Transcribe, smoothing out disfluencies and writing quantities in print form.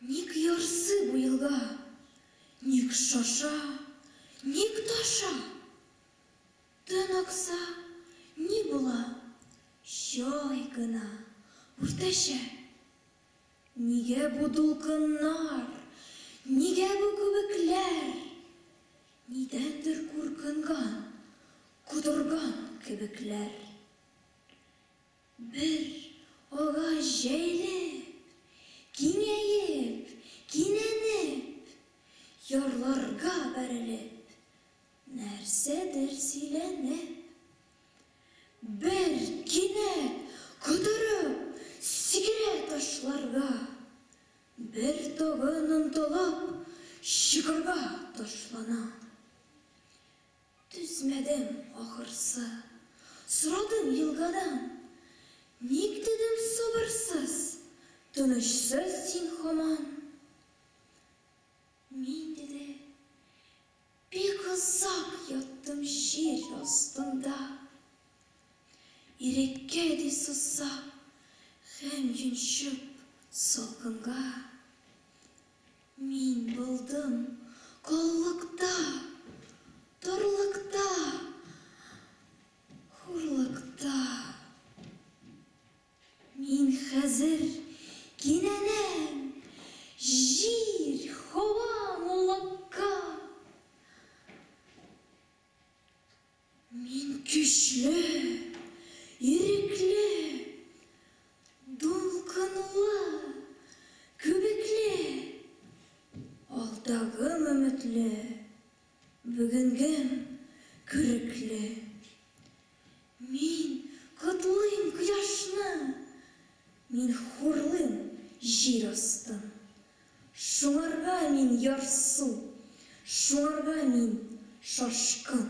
Ник ярсый бу елга, ник шаша, ник таша? Тын акса, ни була, җай гына, уртача. Нигә бу дулкыннар, нигә бу күбекләр? Нидәндер куркынган, котырган кебекләр. Бер агач җәелеп, киңәеп, кинәнеп, ярларга бәрелеп, нәрсәдер сөйләнеп. Бер кинәт котырып сикерә ташларга, бер тагын омтылып чокырга ташлана. Түзмәдем, ахырсы, сорадым елгадан, Ник, дидем, сабырсыз, тынычсыз син һаман? Мин, диде, бик озак яттым җир астында, Иреккә, ди, сусап һәм йончып салкынга. Мин булдым коллыкта, торлыкта, хурлыкта. Мин хәзер кинәнәм җир, һава, муллыкка. Мин көчле, ирекле, дулкынлы, күбекле, алдагым өметле, бүгенгем күрекле. Мин котлыйм кояшны, мин хурлыйм җир астын. Шуңарга мин ярсу, шуңарга мин шашкын.